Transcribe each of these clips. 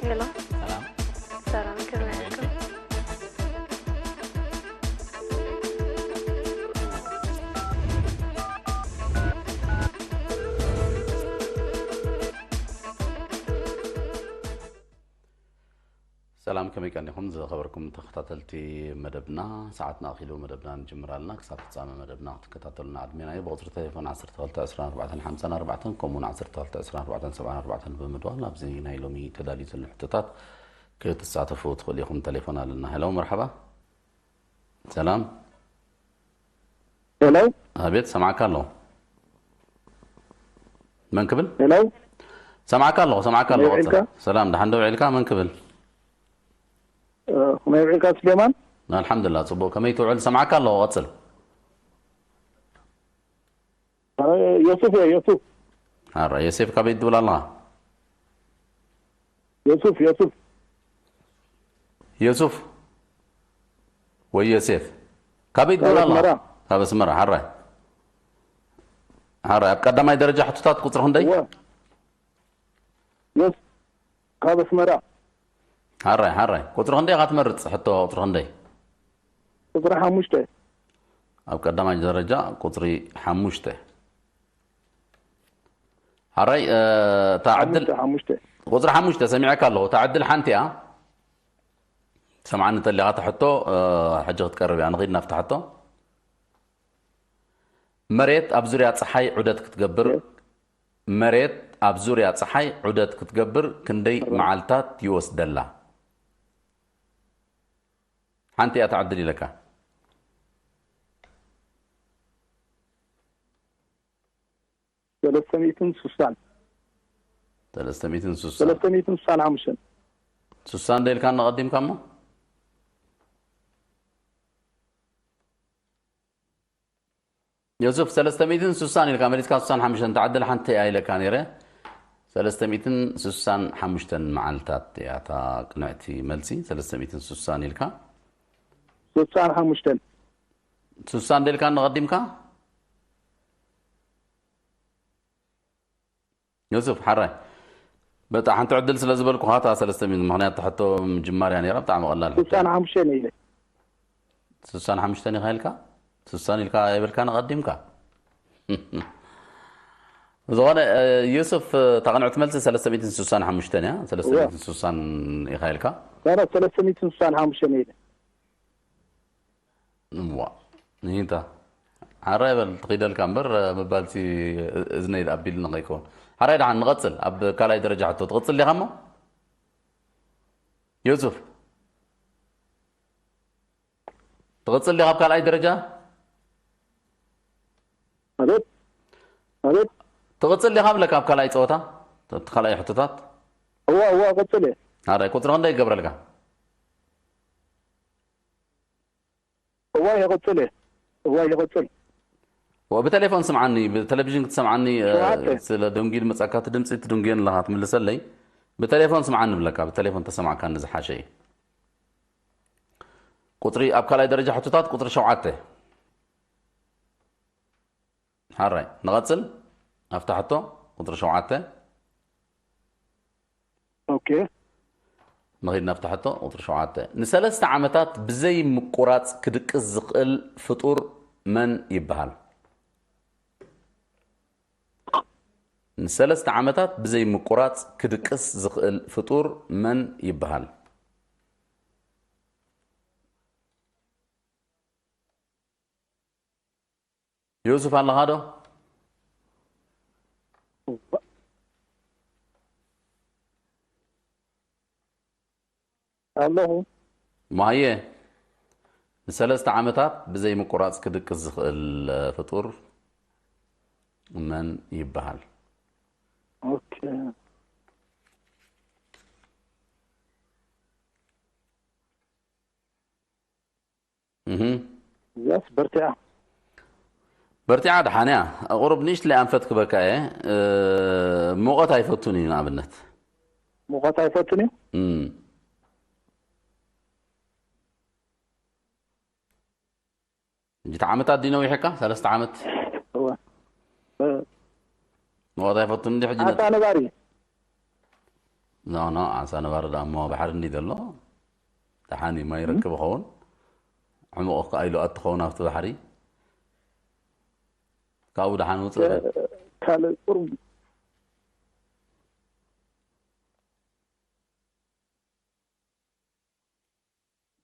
ሄሎ። ሰላም። ሰላም፣ ከመይ ኣልኩም? ሰላም፣ ከመይ ቀኒኹም ዝኸበርኩም ተኸታተልቲ መደብና? ሰዓትና ኣኺሉ መደብና ንጅምር ኣለና። ክሳብ ፍጻመ መደብና ክትከታተሉና ኣድሚና እዩ። ብቁጽሪ ቴሌፎን ዓሰርተ ክልተ ዕስራን ኣርባዕተን ሓምሳን ኣርባዕተን፣ ከምኡውን ዓሰርተ ክልተ ዕስራን ኣርባዕተን ሰብዓን ኣርባዕተን ብምድዋል ኣብዚ ናይ ሎሚ ተዳልዩ ዘሎ ሕቶታት ክትሳተፉ ትኽእሉ ኢኹም። ቴሌፎን ኣለና። ሄሎ፣ መርሓባ። ሰላም። ሄሎ። ኣቤት፣ ሰማዕካ ኣለኹ። መን ክብል? ሄሎ። ሰማዕካ ኣለኹ፣ ሰማዕካ ኣለኹ። ከመይ ውዒልካ? ቀጽል። ሰላም፣ ደሓን ዶ ውዒልካ? መን ክብል? እ፣ ከመይ ውዒልካ ስሌማን? ኣልሓምዱሊላህ፣ ጽቡቕ። ከመይ ትውዕል? ሰማዕካ ኣለኹ፣ ቀጽል። ኣረ፣ ዮሱፍ እየ፣ ዮሱፍ። ኣረ፣ ዮሴፍ፣ ካበይ ትብል ኣለኻ? ዮሱፍ፣ ዮሱፍ። ዮሱፍ ወይ ዮሴፍ፣ ካበይ ካብ ትብል ኣለኻ? ኣስመራ። ካብ ኣስመራ። ሓራይ፣ ሓራይ። ኣብ ቀዳማይ ደረጃ ሕቶታት ቁጽሪ ክንደይ? እወ። ዮስ-፣ ካብ ኣስመራ። ሓራይ፣ ሓራይ። ቁጽሪ ክንደይ ኢኻ ትመርጽ? ሕቶ ቁጽሪ ክንደይ? ቁጽሪ ሓሙሽተ። ኣብ ቀዳማይ ደረጃ ቁጽሪ ሓሙሽተ። ሓራይ፣ እ፣ እታ ዕድል ሓሙሽተ፣ ሓሙሽተ። ቁጽሪ ሓሙሽተ ሰሚዐካ ኣለኹ። እታ ዕድል ሓንቲ እያ። ሰምዓኒ እንተሊኻ፣ እታ ሕቶ፣ እ፣ ሕጂ ክትቀርብ እያ። ንኺድ ናብታ ሕቶ። መሬት ኣብ ዙርያ ጸሓይ ዑደት ክትገብር፣ እሺ። መሬት ኣብ ዙርያ ጸሓይ ዑደት ክትገብር ክንደይ መዓልታት ይወስደላ? ሓንቲ እያ ትዓድል ኢለካ። ሰለስተ ሚእትን ስሳን። ሰለስተ ሚእትን ስሳን። ሰለስተ ሚእትን ስሳን ሓሙሽተን። ስሳን ዶ ኢልካ እናቐዲምካ እሞ? ዮሱፍ፣ ሰለስተ ሚእትን ስሳን ኢልካ መሊስካ፣ ስሳን ሓሙሽተን ትዓድል ሓንቲ እያ ኢለካ ነይረ። ሰለስተ ሚእትን ስሳን ሓሙሽተን መዓልታት እያ እታ ቅንዕቲ መልሲ። ሰለስተ ሚእትን ስሳን ኢልካ። ስሳን ሓሙሽተን። ስሳን ዶ ኢልካ እናቐዲምካ? ዮሱፍ፣ ሓራይ። በጣ ሓንቲ ዕድል ስለ ዝበልኩኻ፣ እታ ሰለስተ ሚእቲ፣ ምኽንያት እታ ሕቶ ምጅማር እያ ነይራ፣ ብጣዕሚ ቀላል ሕቶ እያ። ስሳን ሓሙሽተን ኢለ። ስሳን ሓሙሽተን ኢኻ ኢልካ? ስሳን ኢልካ ኣይበልካን ኣቐዲምካ። ብዝኾነ፣ እ፣ ዮሱፍ፣ እታ ቅንዕቲ መልሲ ሰለስተ ሚእትን ስሳን ሓሙሽተን እያ። እወ። ሰለስተ ሚእትን ስሳን ኢኻ ኢልካ? ኖ፣ ኖ፣ ሰለስተ ሚእትን ስሳን ሓሙሽተን ኢለ። እዋ፣ ንሂንታ። ሓራይ በል፣ ትኺደልካ እምበር፣ ምባልሲ እዝነይ ኣቢልኒ ከይከውን። ሓራይ ደሓን ንቐጽል። ኣብ ካልኣይ ደረጃ ሕቶ ትቕጽል ዲኻ እሞ? ዮሱፍ፣ ትቕጽል ዲኻ ኣብ ካልኣይ ደረጃ? ኣቤት፣ ኣቤት። ትቕጽል ዲኻ እብለካ ኣብ ካልኣይ ጸወታ? እቲ ካልኣይ ሕቶታት? እዋ፣ እዋ፣ እቕጽል እየ። ሓራይ፣ ቁጽሪ ክንደይ ይገብረልካ? እዋይ ይቕጽል እየ። እዋይ ይቕጽል። ወ-፣ ብቴሌፎን ስምዓኒ፣ ብቴሌቪዥን ክትሰምዓኒ፣ እ፣ ሸውዓተ። ስለ ደንጉዩ ዝመጻካ እቲ ድምጺ ትድንጉየኒ ኣለኻ፣ ትምልሰለይ። ብቴሌፎን ስምዓኒ እብለካ፣ ብቴሌፎን ተሰማዕካኒ ዝሓሸ እዩ። ቁጽሪ ኣብ ካልኣይ ደረጃ ሕቶታት ቁጽሪ ሸውዓተ። ሓራይ፣ ንቐጽል። ኣብታ ሕቶ ቁጽሪ ሸውዓተ። ኦኬ። ንኺድ ናብታ ሕቶ ቁጽሪ ሸውዓተ። ንሰለስተ ዓመታት ብዘይ ምቁራጽ ክድቅስ ዝኽእል ፍጡር መን ይበሃል? ንሰለስተ ዓመታት ብዘይ ምቁራጽ ክድቅስ ዝኽእል ፍጡር መን ይበሃል? ዮሱፍ ኣለኻ ዶ? ኣለኹ። ማየ፣ ንሰለስተ ዓመታት ብዘይ ምቁራጽ ክድቅስ ዝኽእል ፍጡር መን ይበሃል? ኦኬ። እህ። እዚኣስ በርቲዓ። በርቲዓ ደሓን እያ። ቁሩብ ንእሽትለይ ኣንፈት ክበካ እየ። እ፣ ሙቐት ኣይፈቱን እዩ ንኣብነት። ሙቐት ኣይፈቱን እዩ? እም። ሕጂ እቲ ዓመታት ድዩ ነዊሕካ? ሰለስተ ዓመት? እወ። እ። ሙቐት ኣይፈቱን እንዲ ሕጂ ዓሳ ነት-፣ ነባሪ። ኖ ኖ፣ ዓሳ ነባሪ ደኣ እሞ ባሕሪ እንዲ ዘሎ ደሓን እዩ፣ ማይ ይረክብ ይኸውን። ዕሙቕ ከኣ ኢሉ ኣትኸውን ኣብቲ ባሕሪ። ካብኡ ደሓን ውፅእ በል። ካልእ ቁሩብ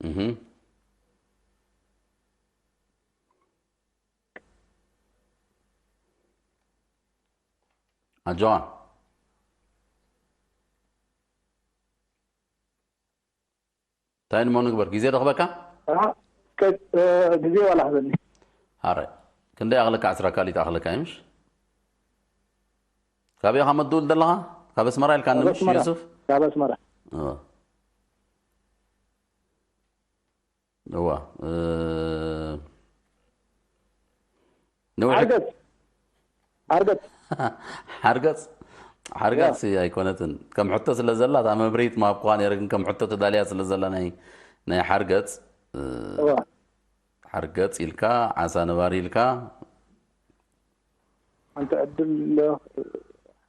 እህ። ኣጆኻ። እንታይ ንሞ ንግበር? ግዜ ዶ ክበካ? ኣሃ፣ ከ-፣ እ፣ ግዜ ዋላ ህበኒ። ኣረ፣ ክንደይ ኣኽለካ? ዕስራ ካልኢት ኣኽለካ እዩ፣ ምሽ? ካበይ ኢኻ መድውል ዘለኻ? ካብ ኣስመራ ኢልካ ካብ ንምሽ ኣስመራ። ዩሱፍ? ካብ ኣስመራ። እወ። እዋ፣ እ፣ ነዊሕ ሓርገጽ። ሓርገጽ። ሓርገጽ። ሓርገጽ ኣይኮነትን። ከም ሕቶ ስለ ዘላ፣ እታ መብርሂት ምሃብኩኻ ነይረ፣ ግን ከም ሕቶ ተዳልያ ስለ ዘላ ናይ፣ ናይ ሓርገጽ፣ እ፣ እዋ። ሓርገጽ ኢልካ፣ ዓሳ ነባሪ ኢልካ። ሓንቲ ዕድል ኣሎ፣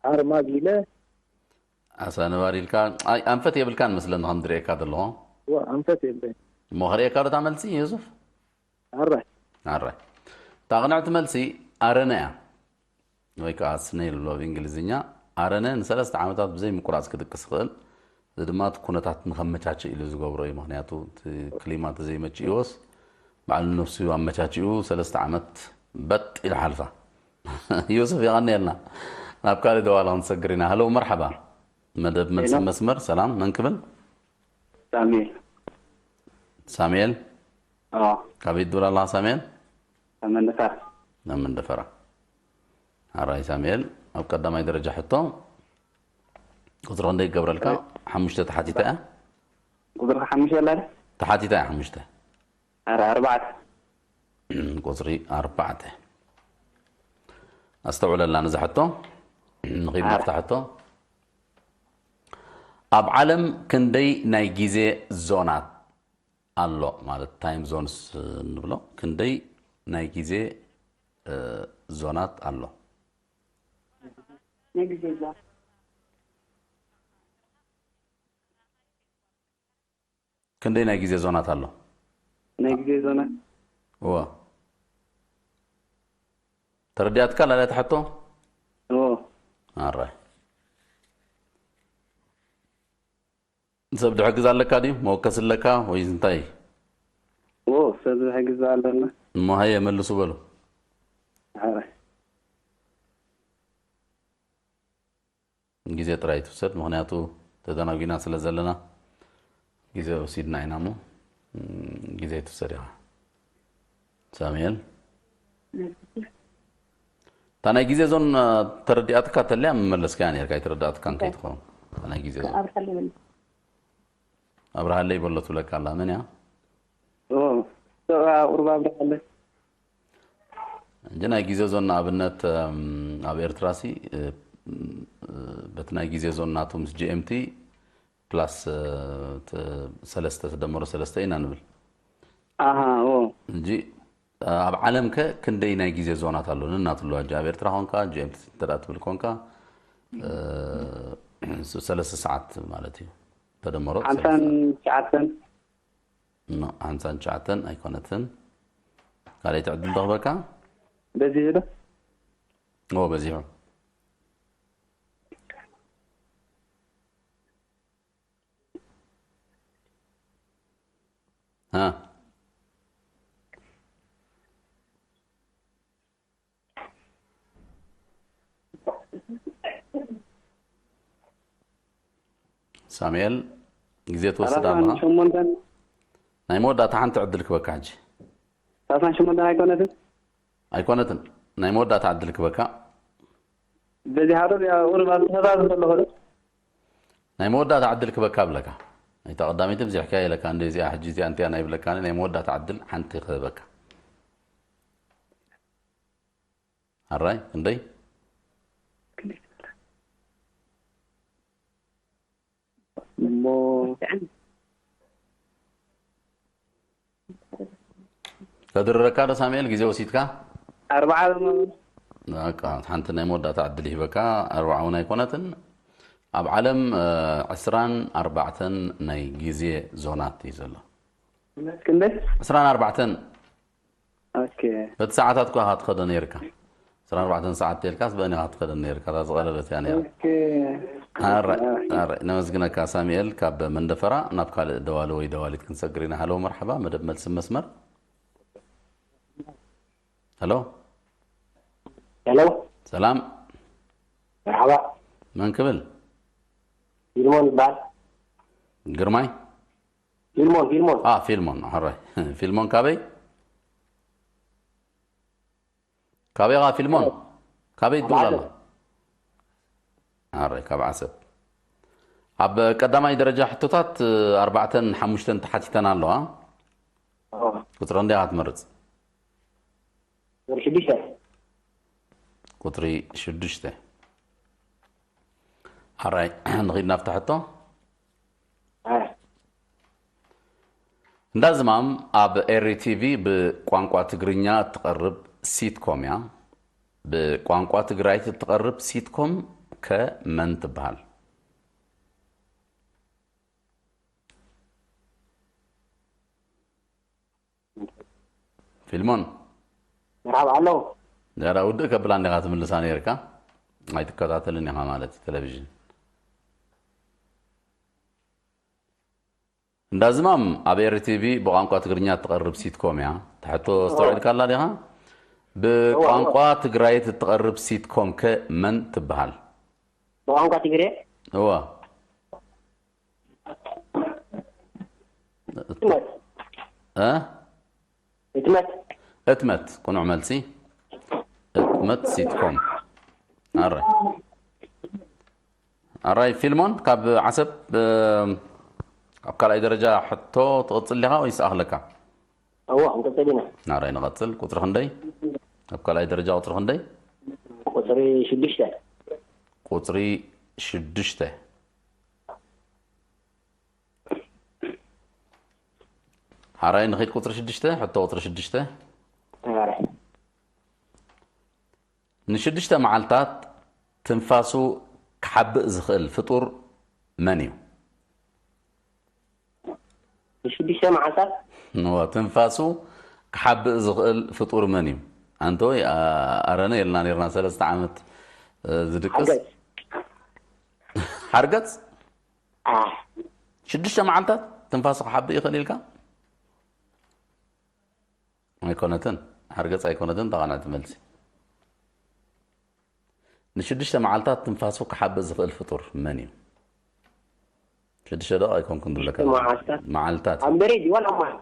ሓርማዝ ኢለ። ዓሳ ነባሪ ኢልካ፣ ኣይ፣ ኣንፈት የብልካን መስለኒ ከም ዝርእየካ ዘለኹ። እዋ፣ ኣንፈት የብለይን። እሞ ክርእየካ ዶ እታ መልሲ፣ ዮሱፍ? ኣራይ። ኣራይ። እታ ቅንዕቲ መልሲ ኣረነ እያ። ወይ ከዓ ስኔል ብሎ ብእንግሊዝኛ። ኣረነ ንሰለስተ ዓመታት ብዘይ ምቁራጽ ክድቅስ ይኽእል። እዚ ድማ እቲ ኩነታት ንኸመቻችእ ኢሉ ዝገብሮ እዩ። ምኽንያቱ እቲ ክሊማ ተዘይመችእዎስ ባዕሉ ነፍሱ ኣመቻችኡ ሰለስተ ዓመት በጥ ኢሉ ሓልፋ። ዮሱፍ የቐንየልና። ናብ ካልእ ደዋላ ክንሰግር ኢና። ሃሎ፣ መርሓባ። መደብ መልሲ ሄሎ። መስመር፣ ሰላም፣ መን ክብል? ሳሙኤል። ሳሙኤል? ኣዎ። ካበይ ትድውል ኣለኻ ሳሙኤል? ካብ መንደፈራ። ናብ መንደፈራ። ኣራይ ሳሙኤል፣ ኣብ ቀዳማይ ደረጃ ሕቶ፣ ቁጽሪ ክንደይ ክገብረልካ? ኣይ። ሓሙሽተ ተሓቲታ እያ? ቁጽሪ ሓሙሽተ ኣላ ዶ? ተሓቲታ እያ ሓሙሽተ። ኣረ፣ ኣርባዕተ። ቁጽሪ ኣርባዕተ። ኣስተውዕለላ ነዛ ሕቶ። ንኺድ ኣረ። ናብታ ሕቶ። ኣብ ዓለም ክንደይ ናይ ግዜ ዞናት ኣሎ? ማለት ታይም ዞንስ እንብሎ፣ ክንደይ ናይ ግዜ፣ እ፣ ዞናት ኣሎ? ናይ ግዜ ዞን። ክንደይ ናይ ግዜ ዞናት ኣሎ? ናይ ግዜ ዞናት? እወ። ተረዲኣትካ ላላ እታ ሕቶ? እወ። ኣራይ። ንሰብ ድሕግዝ ኣለካ ድዩ? መወከሲ ኣለካ ወይ እንታይ? እወ፣ ሰብ ዝሕግዝ ኣለና። እሞ ሃየ መልሱ በሉ። ኣራይ። ግዜ ጥራይ ትውሰድ፣ ምኽንያቱ ተደናጒና ስለ ዘለና ግዜ ወሲድና ኢና እሞ፣ ም፣ ግዜ ትውሰድ ኢኻ። ሳሙኤል? እታ ናይ ግዜ ዞን፣ እ፣ ተረዲኣትካ ተልያ ምመለስካያ ነርካ፣ ኣይተረዳእትካን እንታይ? ከይትኸውን። እታ ናይ ግዜ ዞን። ኣብርሃለይ በሎ። ኣብርሃለይ በሎ ትብለካ ኣላ። መን እያ? ኦ፣ ሰብኣ ቁሩብ ኣብርሃለይ። እንጂ ናይ ግዜ ዞን ንኣብነት፣ እም፣ ኣብ ኤርትራ ሲ፣ እ፣ እ፣ በቲ ናይ ግዜ ዞን ናቱ ምስ ጂ ኤም ቲ ፕላስ፣ እ፣ ተ-፣ ሰለስተ ተደመሮ ሰለስተ ኢና ንብል። ኣሃ፣ ኦ። እንጂ፣ እ፣ ኣብ ዓለም ከ ክንደይ ናይ ግዜ ዞናት ኣሎ? ነናትሉ ሕጂ ኣብ ኤርትራ ኮንካ፣ ጂ ኤም ቲ እንተ ደኣ ትብል ኮንካ፣ እ፣ ስ-፣ ሰለስተ ሰዓት ማለት እዩ። ተደመሮ ሓምሳን ሰለስተ ሰዓት። ትሽዓተን። ኖ፣ ሓምሳን ትሽዓተን ኣይኮነትን። ካልኣይቲ ዕድል ዶ ክህበካ? በዚሑ ዶ? ኦ፣ በዚሑ። ሃ። ሳሙኤል፣ ግዜ ትወስድ ኣለኻ። ሰላሳን ሸሞንተን። ናይ መወዳእታ ሓንቲ ዕድል ክበካ ሕጂ። ሰላሳን ሸሞንተን ኣይኮነትን? ኣይኮነትን። ናይ መወዳእታ ዕድል ክበካ። በዚ ሓደ እዚኣ ቁሩብ ኣብ ተኸታተል ከለኹ ዶ? ናይ መወዳእታ ዕድል ክበካ ብለካ። ናይታ ቀዳመይቲ ብዚሕካ ኢለካ፣ እንደ እዚኣ ሕጂ እዚኣ እንቲያ ናይ ብለካኒ፣ ናይ መወዳእታ ዕድል ሓንቲ ክህበካ። ኣራይ፣ ክንደይ? እሞ ከድርረካ ዶ ሳሙኤል፣ ግዜ ወሲድካ? ኣርባዓ። በቃ፣ ሓንቲ ናይ መወዳእታ ዕድል ይህበካ። ኣርባዓ እውን ኣይኮነትን። ኣብ ዓለም ዕስራን ኣርባዕተን ናይ ግዜ ዞናት እዩ ዘሎ። ክንደይ? ዕስራን ኣርባዕተን። በቲ ሰዓታት እኳ ክትኸዶ ነይርካ። ዕስራን ኣርባዕተን ሰዓት ተልካስ በእኒ ክትኸዶ ነይርካ። እታ ዝቐለለት እያ ነይራ። ኣራይ ነመስግነካ ሳሚኤል። ካብ መንደፈራ ናብ ካልእ ደዋሊ ወይ ደዋሊት ክንሰግር ኢና። ሃሎ መርሓባ፣ መደብ መልሲ መስመር። ሃሎ ሄሎ ሰላም። መርሓባ። መን ክብል? ፊልሞን ይበሃል። ግርማይ? ፊልሞን ፊልሞን። አ ፊልሞን። ሕራይ ፊልሞን፣ ካበይ? ካበይ ኢኻ ፊልሞን? ካበይ ትብል ኣለኻ? ሕራይ ካብ ዓሰብ። ኣብ ቀዳማይ ደረጃ ሕቶታት ኣርባዕተን ሓሙሽተን ተሓቲተን ኣለዋ። ቁፅሪ እንዲያ ክትመርፅ? ቁፅሪ ሽዱሽተ። ቁፅሪ ሽዱሽተ። ኣራይ ንኺድ ናብታ ሕቶ። እንዳ ዝማም ኣብ ኤሪ ቲቪ ብቋንቋ ትግርኛ እትቐርብ ሲትኮም እያ። ብቋንቋ ትግራይት እትቐርብ ሲትኮም ከ መን ትበሃል? ፊልሞን መርሓባ ኣሎ። ዳራ ውድእ ከብላ እንዲኻ ትምልሳ ነይርካ። ኣይትከታተልን ኢኻ ማለት እዩ ቴሌቪዥን። እንዳ ዝማም ኣብ ኤሪ ቲቪ ብቋንቋ ትግርኛ እትቐርብ ሲትኮም እያ። ትሕቶ ኣስተውዒልካላ ዲኻ? ብቋንቋ ትግራይት እትቐርብ ሲትኮም ከ መን ትበሃል? ብቋንቋ ትግሬ እዋ ህትመት እ ህትመት ህትመት ቁኑዕ መልሲ። ህትመት ሲትኮም። ኣራይ ኣራይ ፊልሞን ካብ ዓሰብ ኣብ ካልኣይ ደረጃ ሕቶ ትቕፅል ዲኻ ወይስ ኣኽለካ? እዎ ክንቅፅል ኢና። ኣራይ ንቐፅል። ቁፅሪ ክንደይ? ኣብ ካልኣይ ደረጃ ቁፅሪ ክንደይ? ቁፅሪ ሽዱሽተ። ቁፅሪ ሽዱሽተ። ሓራይ ንኺድ ቁፅሪ ሽዱሽተ። ሕቶ ቁፅሪ ሽዱሽተ። ኣራይ ንሽዱሽተ መዓልታት ትንፋሱ ክሓብእ ዝኽእል ፍጡር መን እዩ? ንሽዱሽተ መዓልታት እወ፣ ትንፋሱ ክሓብእ ዝኽእል ፍጡር መን እዩ? ኣንተ ወይ ኣረነ የልና ነርና ሰለስተ ዓመት ዝድቅስ ሓርገጽ ሽዱሽተ መዓልታት ትንፋሱ ክሓብእ ይኽእል ኢልካ? ኣይኮነትን። ሓርገጽ ኣይኮነትን። ተቓናዕቲ መልሲ። ንሽዱሽተ መዓልታት ትንፋሱ ክሓብእ ዝኽእል ፍጡር መን እዩ? ሽዱሽተ ደቕ ኣይኮንኩን ዝብለካ ዘለኹ። መዓልታት መዓልታት ኣብ መሬት ይዋል ኣብ ማይ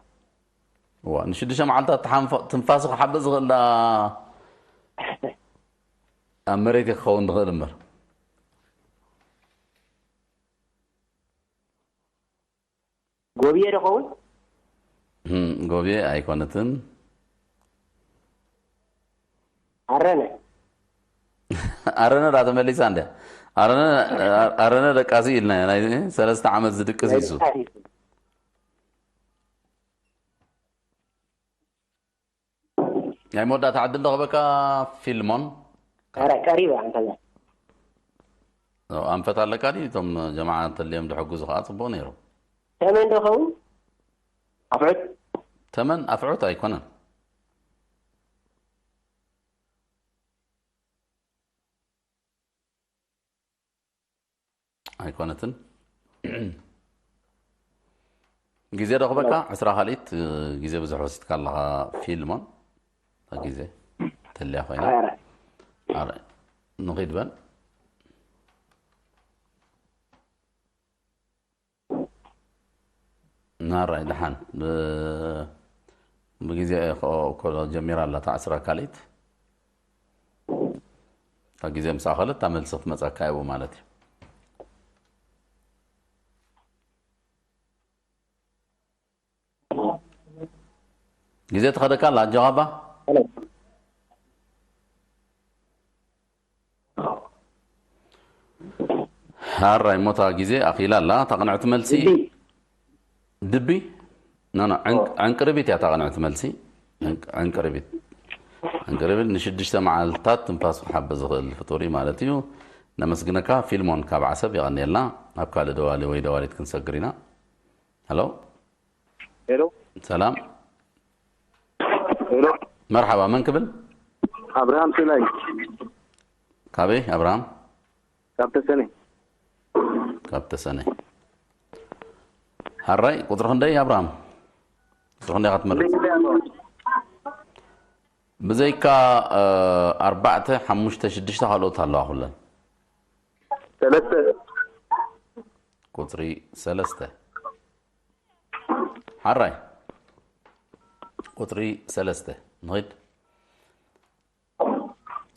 እዋ ንሽዱሽተ መዓልታት ትሓንፈ- ትንፋሱ ክሓብእ ዝኽእል ዳ ኣብ መሬት ክኸውን ዝኽእል እምበር ጎብየ ዶ ኸውን? እም፣ ጎብየ ኣይኮነትን። ኣረነ ኣረነ ዳ ተመሊሳ እንደ ኣረነ ኣረነ ደቃሲ ኢልና ናይ ሰለስተ ዓመት ዝድቅስ ይሱ ናይ መወዳእታ ዕድል ዶ ክበካ ፊልሞን። ኧረ ቀሪበ ኣንተለ ኣንፈት ኣለካ ዲ እቶም ጀማዓ እንተልዮም ድሕግዙ ከዓ ፅቡቅ ነይሩ። ተመን ዶ ኸውን? ኣፍዑት ተመን ኣፍዑት ኣይኮነን። ኣይኮነትን። ግዜ ዶ ክበካ ዕስራ ካልኢት ግዜ ብዙሕ ወሲድካ ኣለኻ ፊልሞን። ግዜ ተልያ ኮይና። ኣረ ንኺድ በል። ናራይ ደሓን ብግዜ ኮሎ ጀሚራ ኣላ እታ ዕስራ ካልኢት። እታ ግዜ ምስ ኣኸለት እታ መልሲ ክትመፀካ እዩ ማለት እዩ። ግዜ ትኸደካ ኣላ ኣጆኻ እባ። ሃራይ ሞታ ግዜ ኣኺላ ኣላ። እታ ቅንዕቲ መልሲ ድቢ። ኖ ኖ ዕንቅርቢት እያ እታ ቅንዕቲ መልሲ። ዕንቅርቢት ዕንቅርቢት ንሽዱሽተ መዓልታት ትንፋሱ ክሓበ ዝኽእል ፍጡር እዩ ማለት እዩ። ነመስግነካ ፊልሞን ካብ ዓሰብ፣ የቐንየልና። ናብ ካልእ ደዋሊ ወይ ደዋሊት ክንሰግር ኢና። ሄሎ። ሄሎ። ሰላም። ሄሎ። መርሓባ፣ መን ክብል? ኣብርሃም ስላይ። ካበይ ኣብርሃም? ካብ ተሰነ። ካብ ተሰነ። ሓራይ፣ ቁፅሪ ክንደይ ኣብርሃም? ቁፅሪ ክንደይ ኢኻ ትመርጽ? ብዘይካ ኣርባዕተ ሓሙሽተ ሽዱሽተ ካልኦት ኣለዋ ኩለን። ሰለስተ። ቁፅሪ ሰለስተ። ሓራይ፣ ቁፅሪ ሰለስተ ንኺድ።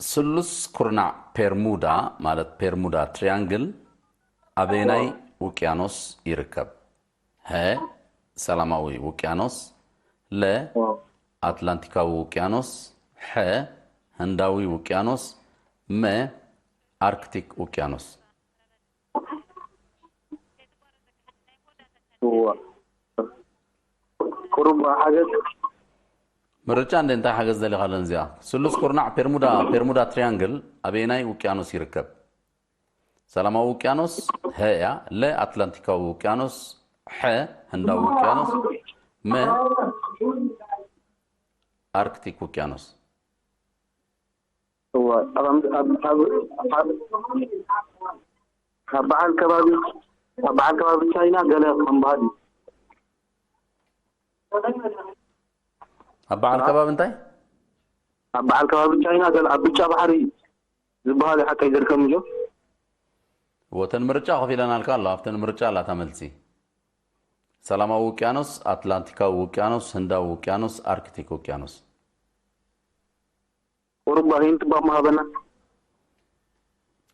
ስሉስ ኩርናዕ ፔርሙዳ ማለት ፔርሙዳ ትሪያንግል ኣበየናይ ውቅያኖስ ይርከብ? ሀ፣ ሰላማዊ ውቅያኖስ፣ ለ፣ ኣትላንቲካዊ ውቅያኖስ፣ ሐ፣ ህንዳዊ ውቅያኖስ፣ መ፣ ኣርክቲክ ውቅያኖስ። እዋ። ቁሩብ ሓገዝ። ምርጫ እንደ እንታይ ሓገዝ ደሊኻ? ለን እዚኣ ስሉስ ኩርናዕ ፔርሙዳ ፔርሙዳ ትሪያንግል ኣበየናይ ውቅያኖስ ይርከብ? ሰላማዊ ውቅያኖስ ሀ እያ፣ ለ ኣትላንቲካዊ ውቅያኖስ፣ ሐ ህንዳዊ ውቅያኖስ፣ መ ኣርክቲክ ውቅያኖስ። እዋ። ኣብ ኣብ ኣብ ኣብ ኣብ በዓል ከባቢ ኣብ በዓል ከባቢ ቻይና ገለ ከም ባህል እዩ። ኣብ በዓል ከባቢ እንታይ? ኣብ በዓል ከባቢ ቻይና ገለ ኣብ ብጫ ባሕሪ ዝበሃል ሓቀይ ዝርከብ ምጆ። ወተን ምርጫ ከፊለናልካ ኣሎ። ኣብተን ምርጫ ኣላታ መልሲ። ሰላማዊ ውቅያኖስ፣ ኣትላንቲካዊ ውቅያኖስ፣ ህንዳዊ ውቅያኖስ፣ ኣርክቲክ ውቅያኖስ። ቁሩባ ሂንት ባሞ ሃበና።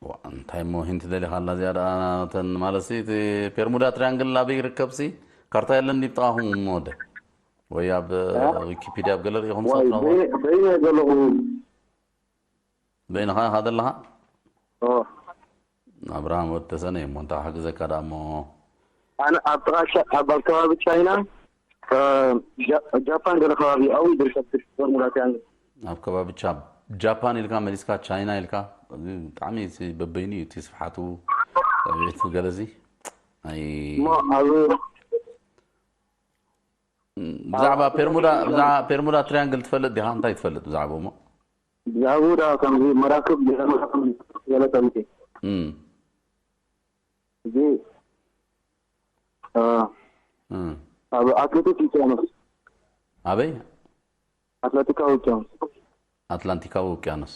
ዋ፣ እንታይ እሞ ሂንት ደሊኻ ኣላ እዚኣ ደኣ? ተን ማለት ሲ፣ እቲ ፔርሙዳ ትሪያንግል ኣበይ ይርከብ ሲ? ካርታ የለን ድዩ ብጥቓኹም እሞ ወደ? ወይ ኣብ ዊኪፒድያ ኣብ ገለሪ ኢኹም ወይ ትሰፍርዎ? በይ- በይነ ዘለኹ። በይንኻ ኢኻ ዘለኻ? ኦ፣ ኣብርሃም ወድ ተሰነ እሞ እንታይ ክሕግዘካ ደኣ እሞ? ኣነ ኣብ ጥቓ ቻ- ኣብ ኣብ ከባቢ ቻይና እ፣ ጃ- ጃፓን ገለ ከባቢ ኣብኡ ዝርከብ ሱፐር ሙዳት ያን። ኣብ ከባቢ ቻ- ጃፓን ኢልካ መሊስካ ቻይና ኢልካ፣ እዚ ብጣዕሚ ሲ በበይኑ እዩ እቲ ስፍሓቱ፣ ዕብየቱ ገለ እዚ። ኣይ፣ እሞ ኣብ ብዛዕባ ፔርሙዳ፣ ብዛዕባ ፔርሙዳ ትሪያንግል ትፈልጥ ዲኻ? እንታይ ትፈልጥ ብዛዕባኡ እሞ? ብዛዕባኡ ዳ ከምዚ መራክብ ገለ መራክብ ገለ ሰምቼ። እም፣ እዚ እ፣ እም። ኣብ ኣትሌቲክ ውቅያኖስ ኣበይ? ኣትሌቲካዊ ውቅያኖስ ኣትላንቲካዊ ውቅያኖስ።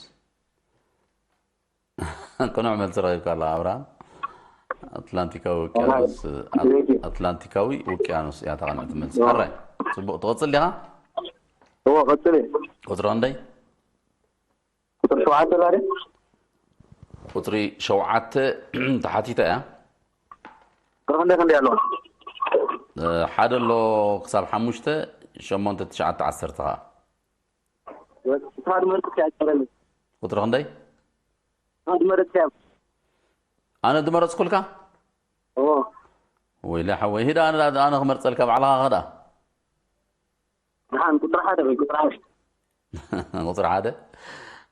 ቅኑዕ መልሲ ረኺብካ ኣለኻ ኣብርሃም። ኣትላንቲካዊ ውቅያኖስ፣ ኣት- ኣትላንቲካዊ ውቅያኖስ እያ እታ ቅንዕቲ መልሲ። ሕራይ፣ ጽቡቕ። ትቕጽል ዲኻ? እዎ ቀጽል። ቁጽሪ ክንደይ? ቁፅሪ ሸውዓተ ዛሬ ቁጽሪ ሸውዓተ ተሓቲታ እያ። ቁፅሪ ክንደይ ክንደይ ኣለዋ? እ፣ ሓደ ኣሎ ክሳብ ሓሙሽተ፣ ሸሞንተ፣ ትሽዓተ፣ ዓሰርተ ኸዓ። ንስኻ ድመርፅ እያ ይጨረኒ። ቁፅሪ ክንደይ? ንስኻ ድመርፅ እያ። ኣነ ድመረፅኩልካ? እዎ። ወይለ ሓወይ፣ ሂዳ ኣነ ኣነ ክመርፀልካ ባዕልኻ ኸዳ። ደሓን ቁፅሪ ሓደ ወይ ቁፅሪ ሓደ። ቁፅሪ ሓደ።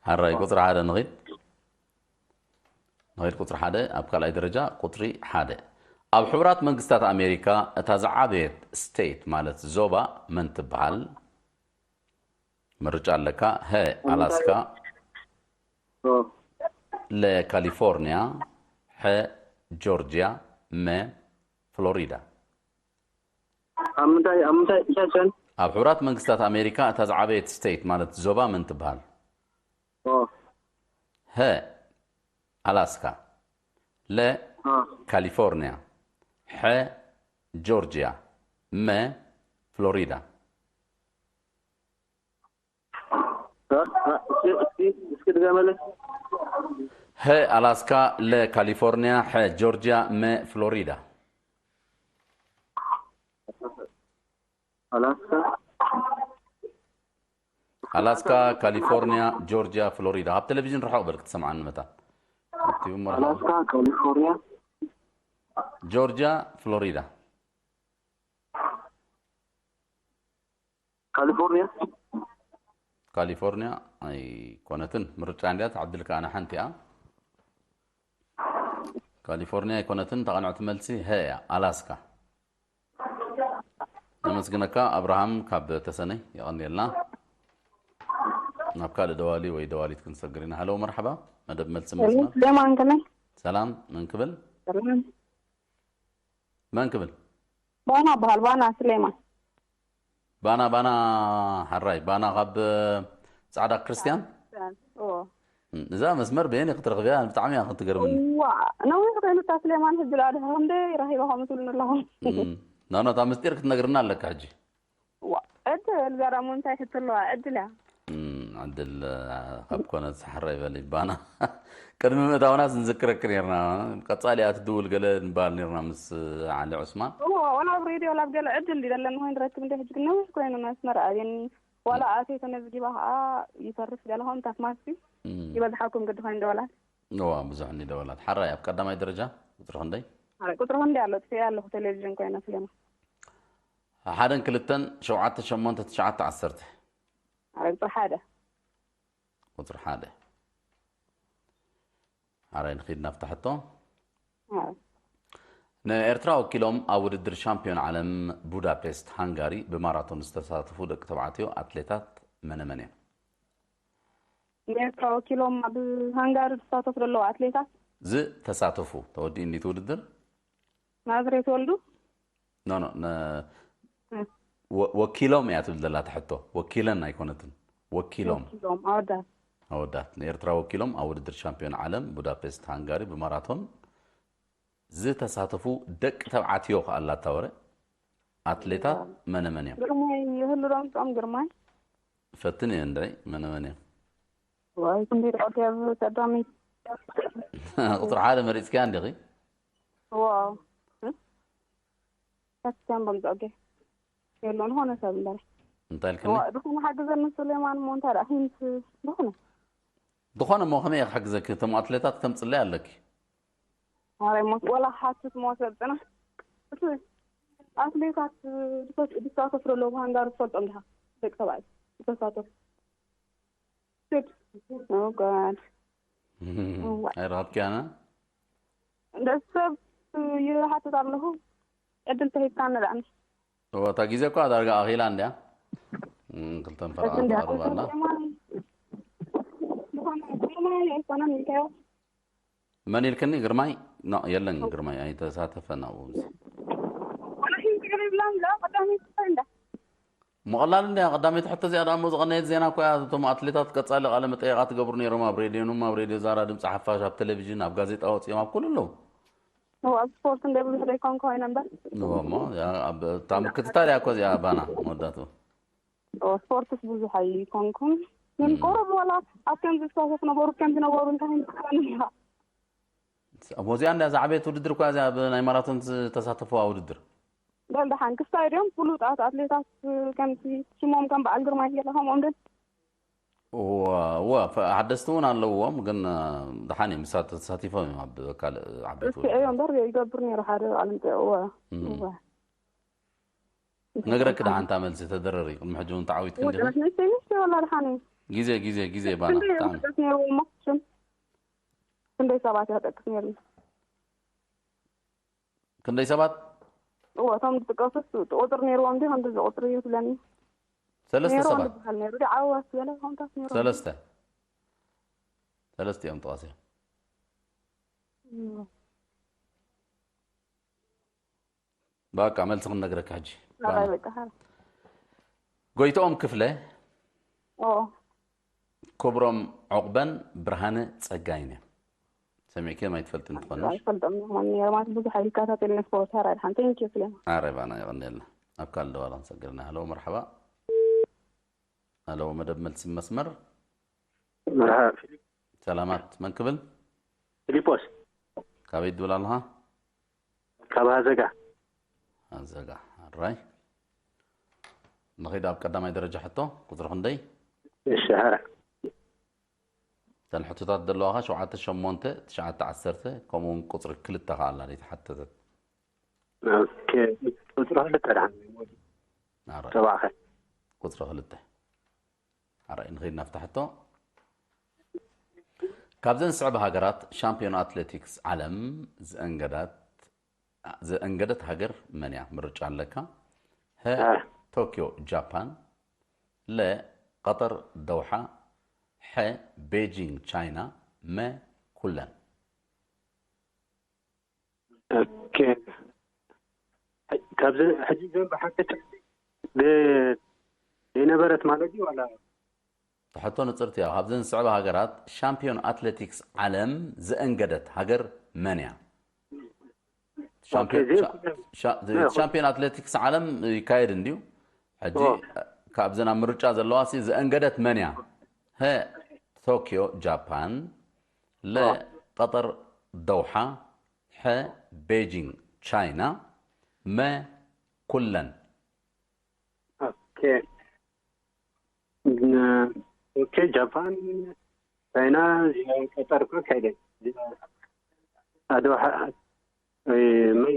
ሓራይ ቁፅሪ ሓደ ንኺድ። ንኺድ ቁፅሪ ሓደ፣ ኣብ ካልኣይ ደረጃ ቁፅሪ ሓደ። ኣብ ሕቡራት መንግስታት ኣሜሪካ እታ ዝዓበየት ስቴት ማለት ዞባ መን ትበሃል? ምርጫ ኣለካ። ሀ ኣላስካ፣ እዎ። ለ ካሊፎርኒያ፣ ሐ ጆርጂያ፣ መ ፍሎሪዳ። ኣብ ምንታይ ኣብ ምንታይ እንታይ ሸን? ኣብ ሕቡራት መንግስታት ኣሜሪካ እታ ዝዓበየት ስቴት ማለት ዞባ መን ትበሃል? እዎ። ሀ ኣላስካ፣ ለ እዎ። ካሊፎርኒያ፣ ሐ ጆርጂያ፣ መ ፍሎሪዳ። እ፣ እ፣ እስኪ እስኪ እስኪ ድገመለይ። ሀ ኣላስካ፣ ለ ካሊፎርኒያ፣ ሐ ጆርጂያ፣ መ ፍሎሪዳ። ኣላስካ። ኣላስካ፣ ካሊፎርኒያ፣ ጆርጂያ፣ ፍሎሪዳ። ካብ ቴሌቪዥን ርሕቕ በል ክትሰምዓኒ መታን። ካብ ቲቪ እሞ ርሕቕ። ኣላስካ፣ ካሊፎርኒያ። ጆርጂያ፣ ፍሎሪዳ። ካሊፎርኒያ። ካሊፎርኒያ ኣይኮነትን። ምርጫ እንድያ፣ ትዕድል ከኣ ሓንቲ እያ። ካሊፎርኒያ ኣይኮነትን፣ ተቓንዕቲ መልሲ ሀ እያ፣ ኣላስካ። ነመስግነካ ኣብርሃም ካብ ተሰነይ፣ የቐንየልና። ናብ ካልእ ደዋሊ ወይ ደዋሊት ክንሰግር ኢና። ሃሎ፣ መርሓባ፣ መደብ መልሲ መስመር። ስሌማን ከመይ? ሰላም፣ መን ክብል? ሰላም። መን ክብል? ባና በሃል፣ ባና ስሌማን። ባና፣ ባና፣ ሓራይ፣ ባና ካብ ጻዕዳ ክርስቲያን? ኦ። እዛ መስመር በየን ክትረኽብያ? ብጣዕሚ እያ ክትገርምኒ። ዋ፣ ነዊሕ ኮይኑ እታ ስሌማን ሕጂ ደኣ ድሕሪ ክንደይ ረኺበ ከምኡ ትብሉኒ ኣለኹም። እም፣ ናኖ፣ እታ ምስጢር ክትነግርና ኣለካ ሕጂ። ዋ፣ ዕድል ገራሙ እንታይ ሕቶ ኣለዋ? ዕድል እያ። እም፣ ዕድል፣ እ፣ ካብ ኮነት ሓራይ በሊ ባና። ቅድሚ ምእታውናስ ንዝክረኪ ነርና። ቀጻሊ እያ ትድውል ገለ ንበሃል ነርና ምስ ዓሊ ዑስማን። እዎ፣ ወላ ኣብ ሬድዮ፣ ወላ ኣብ ገለ ዕድል ድዩ ደለኒ ኮይኑ ረክብ እንደ ሕጂ ግን ነዊሕ ኮይኑ መስመር ኣብየኒ። ዋላ ኣትየ ተመዝጊባ ከዓ ይፈርስ ገለ ኾን ታፍ ማስቲ እም፣ ይበዝሓኩም ግዲ ኮይኑ ደወላት። እዋ፣ ብዙሕ እኒ ደወላት። ሓራይ ኣብ ቀዳማይ ደረጃ ቁጽሪ ክንደይ? ኣረ፣ ቁጽሪ ክንደይ ኣሎ? ጥፊኤ ኣለኹ ቴሌቪዥን ኮይነ ስሌማ። ሓደን ክልተን ሸውዓተ ሸሞንተ ትሽዓተ ዓሰርተ። ኣረ፣ ቁጽሪ ሓደ። ቁጽሪ ሓደ። ሓራይ ንኺድ ናብታ ሕቶ። ኣረ። ንኤርትራ ወኪሎም ኣብ ውድድር ሻምፒዮን ዓለም ቡዳፔስት ሃንጋሪ ብማራቶን ዝተሳተፉ ደቂ ተባዕትዮ ኣትሌታት መነ መን እዮም? ንኤርትራ ወኪሎም ኣብ ሃንጋሪ ዝሳተፉ ዘለዉ ኣትሌታት? ዝተሳተፉ፣ ተወዲኡ እንዲ እቲ ውድድር? ናዝሬት ወልዱ? ኖ፣ ኖ፣ ነ-፣ እ። ወ-፣ ወኪሎም እያ ትብል ዘላ እታ ሕቶ። ወኪለን ኣይኮነትን። ወኪሎም። ወኪሎም፣ ኣወዳት። ኣወዳት። ንኤርትራ ወኪሎም ኣብ ውድድር ሻምፒዮን ዓለም ቡዳፔስት ሃንጋሪ ብማራቶን ዝተሳተፉ ደቂ ተባዕትዮ ከኣ ኣላታ ወረ ኣትሌታት መነ መን እዮም? ግርማይ ይህሉ ዶ ምስኦም ግርማይ? ፈትን እየ እንድዒ፣ መነ መን እዮም? ወይ ክንደይ ርቀት እያ ቀዳመይቲ? ቁጽሪ ሓደ መሪጽክያ እንዲኺ? ዋው። እ? ፈትያን በምጽኦጌ። የሎን ኾነ ሰብ እምበር። እንታይ ኢልክኒ? ዋ፣ ዝኾነ ሓግዘኒ ሱሌማን እሞ እንታይ ደኣ ሂንት ዝኾነ። ዝኾነ እሞ ከመይ እየ ክሕግዘኪ? እቶም ኣትሌታት ከምጽለይ ኣለኪ። ኣረ ሞት ወላ ሓትት ሞ ሰልጥና። እቲ ኣትሌታት ዝፈት-፣ ዝሳተፉ ዘለዉ ብሃንጋር ትፈልጦም ዲኻ? ደቂ ተባዕትዮ ዝተሳተፉ። ሽት። ኦ ጋድ። እዋ። ኣይረኸብክያና? ደስ ሰብ ይሓትት ኣለኹ። ዕድል ተሂብካኒ ደኣኒ። እወ፣ እታ ግዜ እኳ ዳርጋ ኣኺላ እንድያ። እም፣ ክልተ እንፈራ ደስ እንድያ። ተቐርብ ኣላ። ዝኾነ ግርማይ ኣይኮነን ኢልካዮ። መን ኢልክኒ? ግርማይ? ኖ፣ የለን፣ ግርማይ ኣይተሳተፈን ኣብኡ። እዚ ኣነ ሒዝክኒ ብላን ላ ቀዳመይቲ እንታይ እንዳ? ምቐላል እንድያ። ቀዳመይቲ ሕቶ እዚኣ ደኣ እሞ ዝቐነየት ዜና እኮ እያ። እቶም ኣትሌታት ቀጻሊ ቃለ መጠየቓት ትገብሩ ነይሮም ኣብ ሬድዮን ኣብ ሬድዮ ዛራ ድምፂ ሓፋሽ፣ ኣብ ቴሌቪዥን፣ ኣብ ጋዜጣ ወፂኦም፣ ኣብ ኩሉ ኣለዉ። እዋ፣ ኣብ ስፖርት እንደ ብዙሕ ዘይኮንኩ ኮይነ እምበር። እዎ፣ እሞ እያ ኣብ፣ እታ ምክትታል እያ እኮ እዚኣ ባና መወዳእትኡ። እዎ፣ ስፖርትስ ብዙሕ ኣይኮንኩን። ግን ቆረብ ዋላ ኣብ ከምዚ ዝሳተፍ ነበሩ፣ ከምዚ ነበሩ እንታይ ይመስለኒ ኢኻ? እሞ እዚኣ እንድያ ዝዓበየት ውድድር እኮ እያ እዚኣ፣ ኣብ ናይ ማራቶን ዝተሳተፍዋ ውድድር። በል ደሓን ክስታይ ድዮም ፍሉጣት ኣትሌታት ከምዚ ሽሞም ከም በዓል ግርማይ ገለ ከምኦም ድን? እወ፣ እወ፣ ፈ-፣ ሓደስቲ እውን ኣለውዎም፣ ግን፣ እ፣ ደሓን እዮም፣ ምሳ-፣ ተሳቲፎም እዮም ኣብ ካልእ ዓበይቲ እስቲ እዮ እምበር ይገብር ነይሩ ሓደ በዓል ምፅኦ። እወ። እም። እወ። ነግረኪ ደሓን እታ መልሲ ተደረሪ፣ ቅድሚ ሕጂ እውን ተዓዊትኪ እንዲኺ። ውድነት ንእሽተይ ንእሽተይ ወላ ደሓን እዩ። ግዜ፣ ግዜ፣ ግዜ ባና፣ ክንደይ እዮም ብጣዕሚ። ክጠቅስ ነይርዎ እሞ ሽም? ክንደይ ሰባት ይጠቅስ ነይሩ? ክንደይ ሰባት? እወ፣ እቶም ዝጥቀሱስ ቁፅሪ ነይርዎም ድዩ? ክንዲ ዝቁፅሪ እዩ ትብለኒ። ሰለስተ ነይርዎም ሰባት። ዝበሃል ነይሩ። ድዩ ዓዋስ ዝበለ ከምታት ነይርዎም። ሰለስተ። ሰለስተ እዮም ተዋሲኦም። እወ። በቃ መልሲ ክንነግረካ ሕጂ። ኣራይ በቃ፣ ሓራ። ጎይትኦም ክፍለ፣ ኦ። ክብሮም ዑቕበን ብርሃነ ጸጋይን እዮም። ሰሚዕክዮም ኣይትፈልጥን ትኾንሽ? ኣይፈልጦም ይኾን ነይሩ ማለት ብዙሕ ኣይከታተልን ስፖርት፣ ሓራ ድሓን። Thank you፣ ስሌማ። ኣረ ባና የቐንየልና። ኣብ ካልእ ደዋላ ክንሰግርና። ሃሎ፣ መርሓባ። ሃሎ፣ መደብ መልሲ መስመር። መርሓባ። ሰላማት፣ መን ክብል? ፊሊጶስ። ካበይ ትብል ኣለኻ? ካብ ሃዘጋ። ኣዘጋ። ኣራይ። ንኺድ ኣብ ቀዳማይ ደረጃ ሕቶ፣ ቁጽሪ ክንደይ? እሺ፣ ሓራ። እተን ሕቶታት ዘለዋኻ ሸውዓተ ሸሞንተ ትሽዓተ ዓሰርተ፣ ከምኡ እውን ቁጽሪ ክልተ ከኣ ኣላ ዘይተሓተተት። ኦኬ። ቁጽሪ ክልተ ደሓን። ኣራይ። ተባዕኸ። ቁጽሪ ክልተ። ኣራይ፣ ንኺድ ናብታ ሕቶ። ካብዘን ዝስዕባ ሃገራት ሻምፒዮን ኣትሌቲክስ ዓለም ዘእንገዳት-፣ ዘእንገደት ሃገር መን እያ? ምርጫ ኣለካ። ሀ፣ አ። ቶኪዮ ጃፓን፣ ለ፣ ቀጠር ዶሓ፣ ሐ፣ ቤጂንግ ቻይና፣ መ፣ ኩለን። ኦኬ። ካብዚ ሕጂ ዘን ብሓቂ ደ-፣ ደይነበረት ማለት እዩ ዋላ? ሕቶ ንጽርቲ እያ። ካብዘን ዝስዕባ ሃገራት ሻምፒዮን ኣትሌቲክስ ዓለም ዘእንገደት ሃገር መን እያ? ሻምፒዮን ኦኬ፣ ሻ- ሻ- ሻምፒዮን ኣትሌቲክስ ዓለም ይካየድ እንድዩ። ሕጂ ኦ። ካብዘን ኣብ ምርጫ ዘለዋ ሲ ዘእንገደት መን እያ? ሀ፣ ቶኪዮ ጃፓን፣ ለ፣ ኦ። ቀጠር ዶሓ፣ ሐ፣ ቤጂንግ ቻይና፣ መ፣ ኩለን። ኦኬ። ን-፣ ኦኬ፣ ጃፓን፣ ቻይና፣ እዚኣ ቀጠር እኮ ካይደ። እዚኣ ኣድዋ ሓ-፣ እ፣ መን፣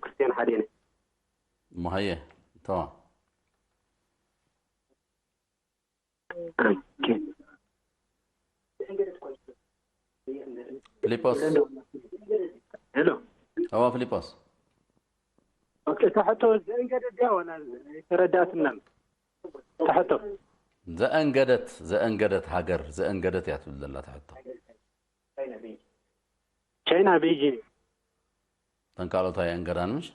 ክርስቲያን ሓደ ነኝ። እሞ ሀየ፣ ተዋ። ኦኬ። ፊሊጶስ። ሄሎ። እዋ ፊሊጶስ። ኦኬ፣ እታ ሕቶ ዘእንገደት ድያ ወላ ኣይተረዳእትናን? እታ ሕቶ። ዘእንገደት፣ ዘእንገደት ሃገር፣ ዘእንገደት እያ ትብል ዘላ እታ ሕቶ። ቻይና ቤጂንግ። እተን ካልኦት ኣየእንገዳን ምሽ?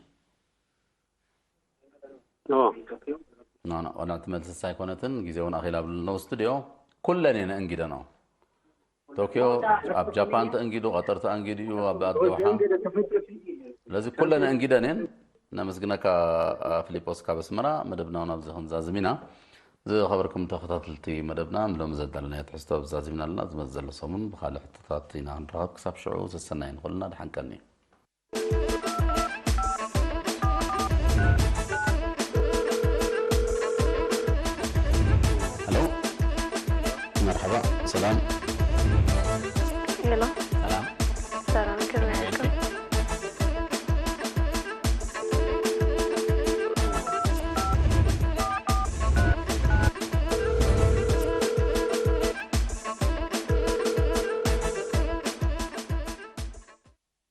ኦ። ኖ፣ ኖ፣ ዋላ እቲ መልስስ ኣይኮነትን፣ ግዜ እውን ኣኺላ ብለለዉ ስቱድዮ፣ ኩለን እየን ኣእንጊደንኦ። ቶኪዮ ኣብ ጃፓን ተእንጊዱ፣ ቀጠር ተኣንጊዱ እዩ፣ ኣብ ኣዶሓ። ስለዚ ኩለን ኣእንጊደን እየን። ነመስግነካ ፊሊጶስ ካብ ኣስመራ። መደብና እውን ኣብዚ ክንዛዝም ኢና። ዝኸበርኩም ተኸታተልቲ መደብና፣ ንሎሚ ዘዳለናዮ ትሕዝቶ ኣብዚ ዛዚምና ኣለና። ዝመጽእ ዘሎ ሰሙን ብኻልእ ሕቶታት ኢና ክንራኸብ። ክሳብ ሽዑ ሰሰናይ ንኹልና፣ ደሓን ቀኒ። ሄሎ፣ መርሓባ፣ ሰላም። ሄሎ፣ ሰላም። ሰላም፣ ከመይ